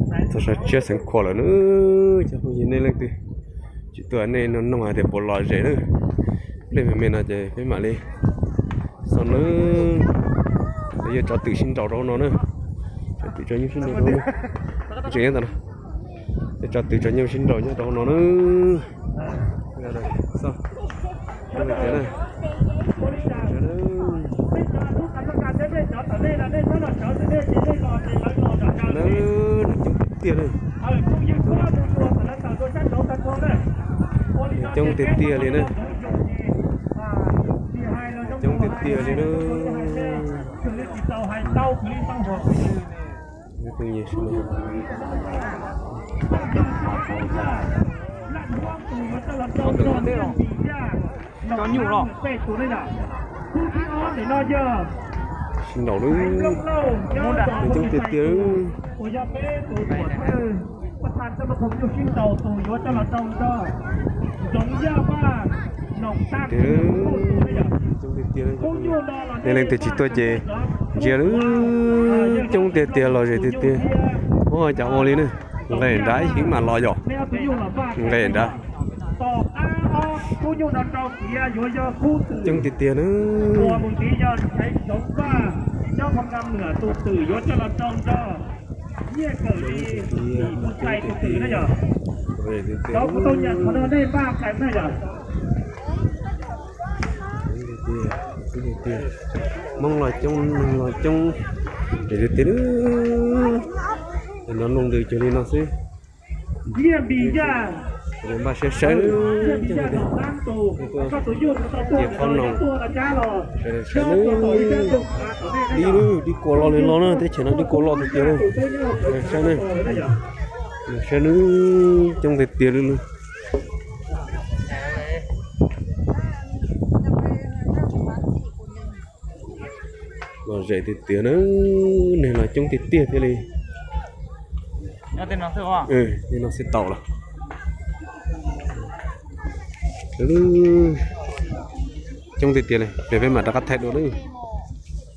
Txog sab tshiab xeev Khuam lawm na, cov phooj ywg, nej leej twg tsis tuaj nej nug noog hais tias puas lom zem na. Pliag me me no ces peb mam li xauj na. Lawv yuav tso twm sib nraus rau hauv no na. Tso twm tso nyuj sib nraus rau hauv no. Tseem nyob ntawm no. Yuav tso twm tso nyuj sib nraus nyob rau hauv no na. Xauj, coob tiag tiag na. Coob tiag tiag na. Coob tiag tiag li na. Coob tiag tiag li na. Cov nyuj los. Sib nraus na. Coob tiag tiag. Coob tiag tiag. Nej leej twg tsis tuaj ces ntsia na, coob tiag tiag, lom zem tiag tiag. Ua cas ua li na, nqes nrad ib chim mam los yom. Nqes nrad. Coob tiag tiag na. Hmoob los coob, neeg los coob, tiag tiag. No lub ntws cuag li no xwb. Npaj siab sawv, ces qhob noom, sawv, dib lug, dib kuas loj li loj na, teb chaws no dib kuas loj tiag tiag na. Sawv na, sawv na, coob tiag tiag li lub. Lom zem tiag tiag na, neeg los coob tiag tiag thiaj li. Tej no xwb tau los. Coob tiag tiag li, peb mam rov qab thaij dua na.